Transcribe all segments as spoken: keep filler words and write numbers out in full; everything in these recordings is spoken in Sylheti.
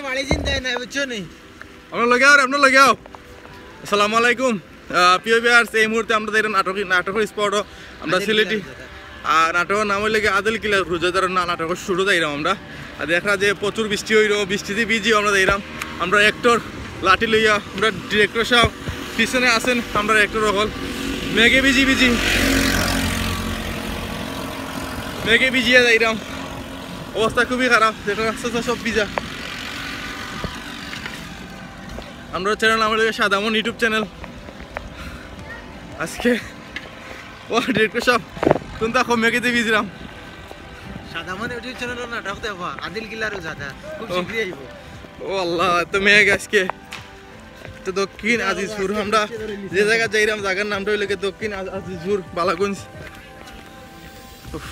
বাড়ি চিন্তায় নাই, বুঝছো নি? আপনার লগে আও, আপনার লগে আও। আসসালামু আলাইকুম। আহ, প্রিয় ভিউয়ার্স, এই মুহূর্তে আমরা যাইরাম নাটক, নাটকর স্পটও আমরা সিলেটি। আর নাটকর নাম অইলো গি আদিল কিলা রোজাদার না, নাটকর শুরু যাইরাম আমরা। আর দেখরা যে প্রচুর বৃষ্টি অইলো, বৃষ্টিতে ভিজিও আমরা যাইরাম। আমরা অ্যাক্টর লাঠি লইয়া, আমরা ডিরেক্টর সাহেব পিছনে আছেন, আমরা অ্যাক্টর অকল মেঘে ভিজি ভিজি, মেঘে ভিজিয়া যাইরাম। অবস্থা খুবই খারাপ, যেটা রাস্তা তো সব ভিজা। আমরা চ্যানেল আমার সাদামন YouTube চ্যানেল। আজকে ও ডিরেক্টর সাহেব, কোনটা কম মেঘে ভিজরাম। সাদামন YouTube চ্যানেল নাটক দেখবা, আদিল কিলা রোজাদার, খুব ও। শীঘ্রই আইবো। ও আল্লাহ, তো মেঘ আজকে। তো দক্ষিণ আজিজপুর, আমরা যে জায়গা যাইরাম, জায়গার নামটা অইলো গি দক্ষিণ আজ-, আজিজপুর, বালাগঞ্জ। উফ।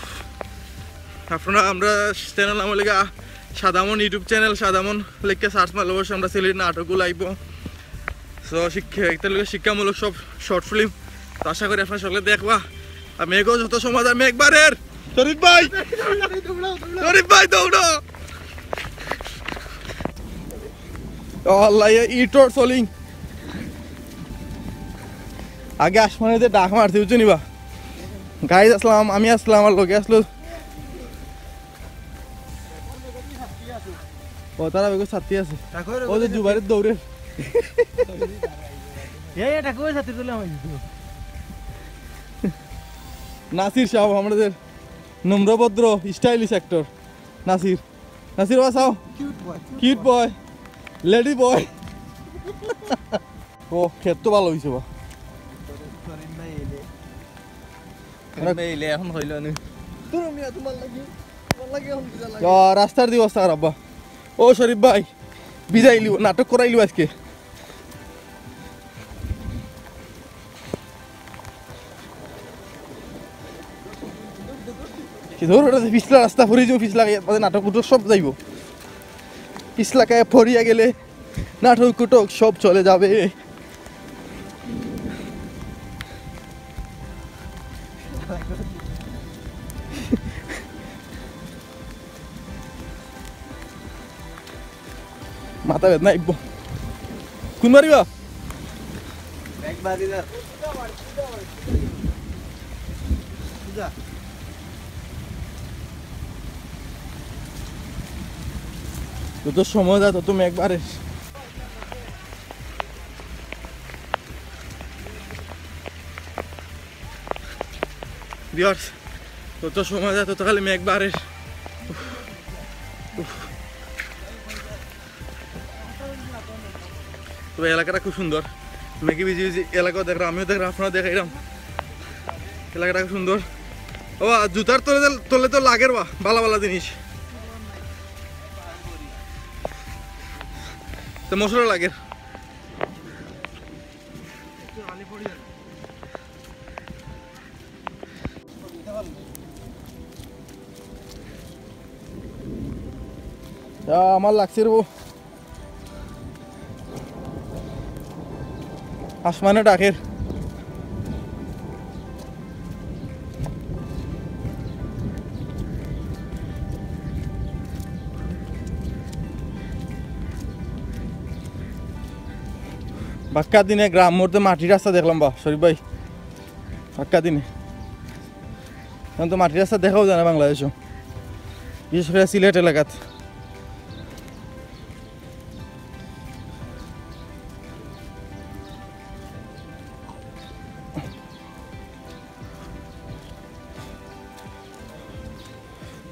আপনারা আমরা চ্যানেল নাম অইলো গি সাদামন YouTube চ্যানেল, সাদামন লেখে সার্চ মারলে অবশ্যই আমরা সিলেটি নাটকগুলো আইবো। তো শিক্ষা, একটা লোকের শিক্ষামূলক সব শর্ট ফিল্ম। তো আশা করি আপনারা সকলে দেখবা। আর মেঘও যত সময় যায় মেঘ বাড়ের। শরীফ ভাই, শরীফ ভাই দৌড়ো। ও আল্লাহ, ইয়ে ইটর সলিং। আগে আসমানে যে ডাক মারছে, বুঝছো নি বা? গাইজ আসলাম, আমি আসলাম, আমার লগে আসলো। ও, তারা বেগো ছাত্রী আছে। ও যে জুবাইরের দৌড়ের। এই, এটা কই ছাত্রী তুলে আমার? নাসির সাহেব, আমাদের নম্রভদ্র স্টাইলিশ অ্যাক্টর নাসির। নাসির বাসাও। Cute boy. Cute boy. Lady boy. ও, খেত তো ভালো হইছে বা। করিম ভাই এলে। করিম ভাই এলে এখন হইল নি। তোর মিয়া তোমার লাগি, তোমার লাগি এখন বুঝা লাগে। ইয়া, রাস্তার দি অবস্থা খারাপ বা। ও শরীফ ভাই, বিদায় লিও, নাটক করাইলিও আজকে। কি ধর ওটা পিছলা রাস্তা, পড়ি যাইবো, পিছলা গিয়া, মানে নাটক উটক সব যাইবো। পিছলা গায়ে পড়িয়া গেলে নাটক উটক সব চলে যাবে। মাথা বেদনা আইবো। কোন বাড়ি বা? যত সময় যায় তত মেঘ বাড়ে। ভিউয়ার্স, যত সময় যায় তত খালি মেঘ বাড়ে। উফ, উফ। তবে এলাকাটা খুব সুন্দর, মেঘে ভিজি ভিজি এলাকাও দেখরা, আমিও দেখরা, আপনারা দেখাইলাম। এলাকাটা খুব সুন্দর। ও, আর জুতার তলে, তলে তো লাগের বা, ভালা ভালা জিনিস। তো মশলা লাগের। আ, আমার লাগছে রে বউ। আসমানে ডাকের। বাক্কা দিনে গ্রাম মধ্যে মাটির রাস্তা দেখলাম বা, শরীফ ভাই। বাক্কা দিনে। এখন তো মাটির রাস্তা দেখাও যায় না বাংলাদেশও, বিশেষ করে সিলেট এলাকাত।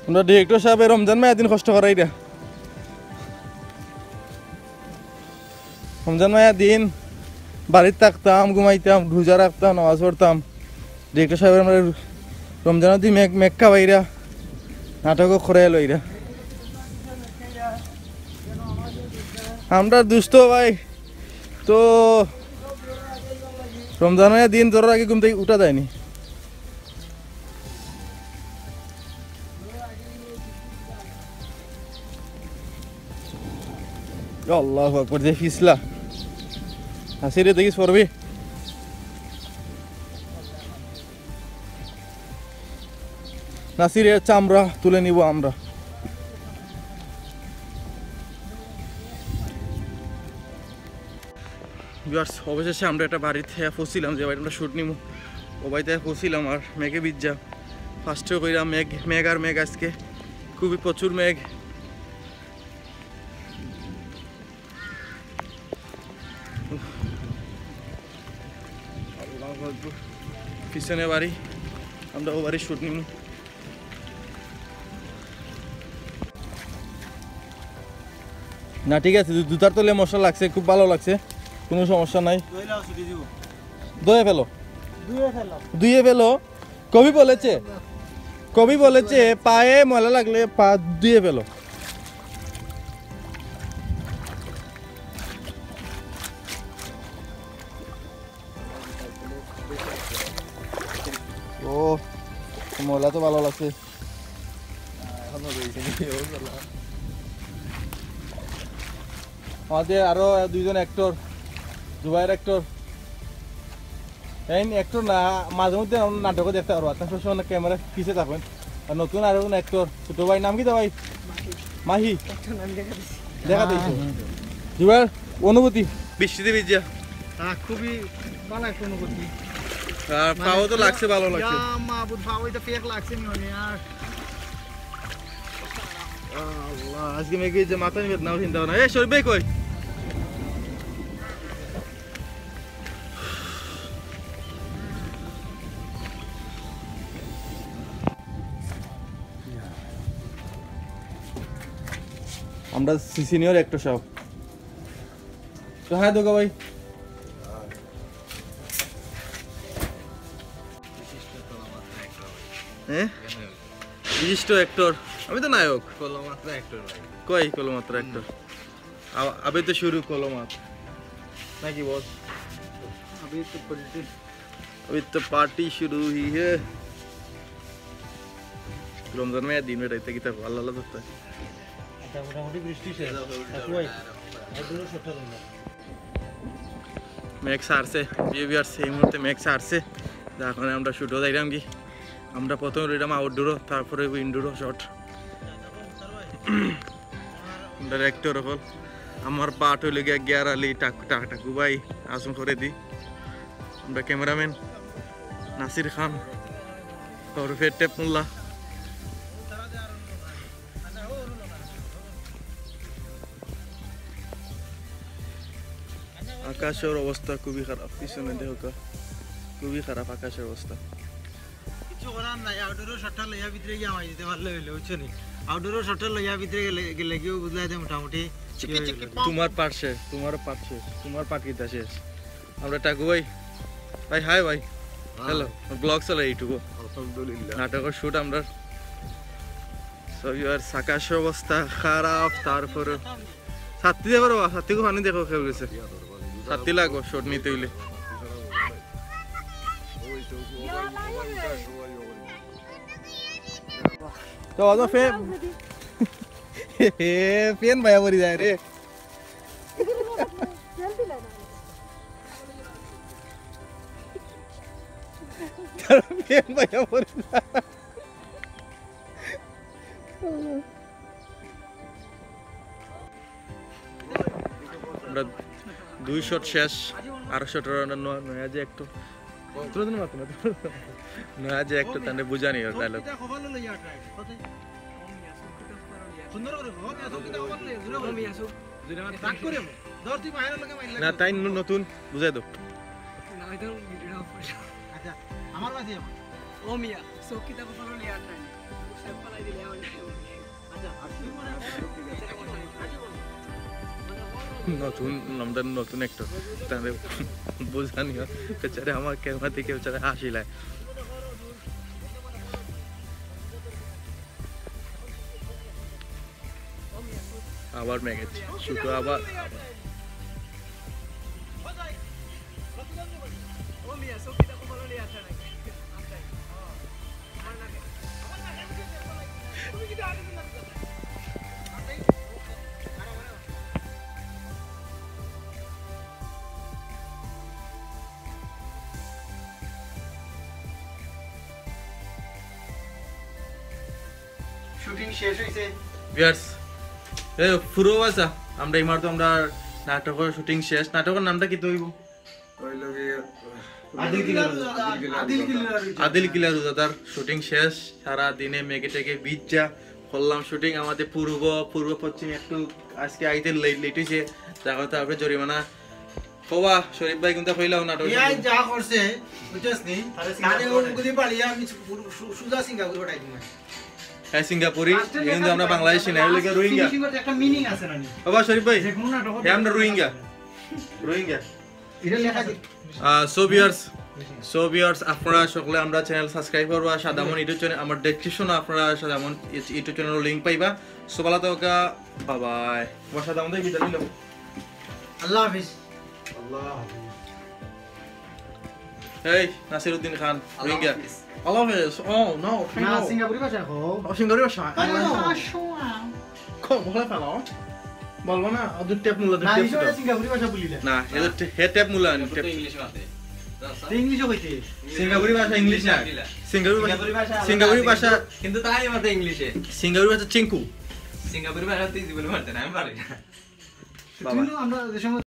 আমরা ডিরেক্টর সাহেব রমজান মায়া দিন কষ্ট করাইরা। রমজান মায়া দিন বাড়িত থাকতাম, ঘুমাইতাম, রোজা রাখতাম, নামাজ পড়তাম। ডিরেক্টর সাহেব আমরা রমজানের দিন মেঘ, মেঘ খাওয়াইরা, নাটকও করাই লইরা। আমরা দুষ্ট ভাই তো রমজানের দিন ধরার আগে ঘুম থেকে উঠা যায়নি। আল্লাহু আকবার, যে ফিসলা। আসিরে দেখিস পড়বি। নাসিরের চামড়া তুলে নিব আমরা। ভিউয়ার্স, অবশেষে আমরা একটা বাড়িতে পৌঁছিলাম, যে বাড়িতে আমরা শ্যুট নিমু। ও বাড়িতে পৌঁছিলাম আর মেঘে ভিজা। ফার্স্টে কইরা মেঘ, মেঘ আর মেঘ আজকে, খুবই প্রচুর মেঘ। আল্লাহু আকবার। পিছনে বাড়ি, আমরা ও বাড়ি শ্যুট নিমু। না, ঠিক আছে, জু-, জুতার তলে মশলা লাগছে, খুব ভালো লাগছে, কোনো সমস্যা নাই। ধুয়ে ফেলো। ধুয়ে ফেলো। কবি বলেছে, কবি বলেছে, পায়ে ময়লা লাগলে পা ধুয়ে ফেলো। ও, ময়লা তো ভালো লাগছে। আমাদের আরো দুইজন অ্যাক্টর, জুবাইর অ্যাক্টর। এই অ্যাক্টর না, মাঝে মধ্যে আমরা নাটকও দেখতে পারবো। আপনার সবসময় ক্যামেরা পিছে থাকবেন। আর নতুন আরো একজন অ্যাক্টর, ছোট ভাই, নাম কিতা ভাই? মাহি। দেখা দিস। জুবাইর, অনুভূতি? বৃষ্টিতে ভিজা। হ্যাঁ, খুবই ভালো একটা অনুভূতি। আর মানে, পাও তো লাগছে, ভালো লাগছে। ইয়া মাবুদ, পাও এটা পেক লাগছে নি মানে আর। আল্লাহ, আজকে মেঘে যে মাথা নিবে নাও চিন্তা ভাবনা। এ, শরীফ ভাই কই? আমরা সি-, সিনিয়র অ্যাক্টর সাহেব। তো হাই দোকা ভাই। হ্যাঁ? বিশিষ্ট অ্যাক্টর। আমি তো নায়ক। কলমাত্রা অ্যাক্টর ভাই। কই কলমাত্রা অ্যাক্টর? আ-, আবে তো শুরু কলমাত। নাকি বস? अभी तो पलटी। अभी तो पार्टी शुरू हुई है। রমজান মাসের দিন বেটাইতে কিতা ভালো লাগতো। আচ্ছা, মোটামুটি বৃষ্টি শেষ। কাকু ভাই, আউটডোরও শটটা লই না। মেঘ ছাড়ছে, ভিউয়ার্স, এই মুহূর্তে মেঘ ছাড়ছে। তা এখন আমরা শ্যুটও যাইলাম কি, আমরা প্রথমে রইলাম আউটডোরও, তারপরে ইনডোরও শট। আমরা অ্যাক্টর হল, আমার পার্ট হইল গিয়া গিয়ার আলী, টাক-, টাক-, টাকু ভাই, আসম ফরেদি। আমরা ক্যামেরাম্যান নাসির খান, ওরফে টেপ মোল্লা। আকাশের অবস্থা খুবই খারাপ, পিছনে দেখো কা, খুবই খারাপ আকাশের অবস্থা। কিছু করার নাই, আউটডোরও শটটা লইয়া ভিতরে গিয়া মারি দিতে পারলে হইলো, বুঝছো নি? আউটডোরও শটটা লইয়া ভিতরে গেলে, গেলে গিয়েও বুঝলাই দে মোটামুটি কি হয়ে গেল। তোমার পার্ট শেষ, তোমার পার্ট শেষ, তোমার পার্ট কিতা শেষ? আমরা টাকু ভাই, ভাই, হাই ভাই, হ্যালো, ব্লগ চলে ইউটিউবে। আলহামদুলিল্লাহ। নাটকের শ্যুট আমরা। সো ভিউয়ার্স, আকাশের অবস্থা খারাপ, তারপরে ছাত্তি দেখো রে বাবা, ছাত্তিকে পানি দেখো কেউ গেছে। ছাত্তি লাগবো শট নিতে হইলে। তো অত ফেন, এ, ফেন ভাইয়া পড়ি যায় রে। তার ফেন ভাইয়া পড়ি যায়। আমরা দুই শট শেষ, আরো শট রাউন্ড। নয়া, নয়া যে একটু, তুলে দিন মাত্র, নয়া যে একটু তাহলে বুঝানি ওর ডায়লগ। সুন্দর করে বল, মিয়া, সুন্দর করে বল। রাগ করে বল। ধর, তুই মায়ের লগে মাইর না, লাগে। তাই ন-, নতুন, বুঝাই দাও। না, এটা ভিডিওটা অফ করে। আচ্ছা, আমার কাছে যাবো। ও মিয়া, চোখ কিতা কপালো লেয়ার নাই। সব ফালাই দিলে আমার। আচ্ছা, আর তুই মনে হয় নতুন, আমরা নতুন একটা, তাহলে বুঝানি হয়। বেচারে আমার ক্যামেরা দেখে বেচারে হাসিলায়। আবার ম্যাগেজ, শুধু আবার, আবার। শুটিং শেষ হইছে। ভিউয়ার্স, এ, পুরো বাসা, আমরা এই মাত্র আমরা নাটকর শুটিং শেষ। নাটকর নামটা কিতা অইবো? ওই লগে আদিল কিলা রোজাদার। আদিল কিলা আদিল রোজাদার। কিলা রোজাদার। আদিল কিলা রোজাদার শুটিং শেষ। সারা দিনে মেঘে টেকে ভিজা করলাম শুটিং। আমাদের পূর্ব পূর্ব পশ্চিম একটু আজকে আইতে লেট লেট হইছে, যার কারণে তারপরে জরিমানা। কওবা শরীফ ভাই, কুনটা কইলাও নাটক? এআই যা করছে, বুঝছস নি? তারে ও যদি পারি, আমি সু-, সু-, সুজা সিঙ্গাপুর পাঠাই দিমু। হ্যাঁ, সিঙ্গাপুরি, কিন্তু আমরা বাংলাদেশি না, এর লাগি রোহিঙ্গা। ফিনিশিং করতে একটা মিনিং আছে না নি? কওবা শরীফ ভাই, যে কোনো নাটক হ্যাঁ, আমরা রোহিঙ্গা। রোহিঙ্গা। এটা লেখা আছে। সো ভিউয়ার্স, সো ভিউয়ার্স, আপনারা সকলে আমরা চ্যানেল সাবস্ক্রাইব করবা। সাদামন ইউটিউব চ্যানেল, আমার ডেসক্রিপশনে আপনারা সাদামন ইউটিউব চ্যানেলের লিংক পাইবা। সো ভালা থাকবা, বাই বাই। তোমার সাদামন তো বিদায় নিল। আল্লাহ হাফিজ। এই নাসিরউদ্দিন খান, রোহিঙ্গা। আল্লাহ হাফিজ। ও নো, না, সিঙ্গাপুরি ভাষায় কও। ও সিঙ্গাপুরি ভাষা। আরে, কম বলে ফেলো। বলবো না, ওদের টেপ মুলা, ওদের না, টেপ এইসব মুলা। সিঙ্গাপুরি ভাষা বলি না। না, এটা টে-, হে টেপ মুলা আনি, তো টেপ। ইংলিশ মাতে। তো ইংলিশও কইতে। সিঙ্গাপুরি ভাষা ইংলিশ না। সিঙ্গাপুরি ভাষা, সিঙ্গাপুরি ভাষা আলাদা সিঙ্গাপুরি আছে, ভাষা, কিন্তু, কিন্তু তাই মাতে ইংলিশে। সিঙ্গাপুরি ভাষা চিঙ্কু। সিঙ্গাপুরি ভাষা তুই জীবনে মারতে না, আমি পারি না। বাবা। তুই না, আমরা যে সময়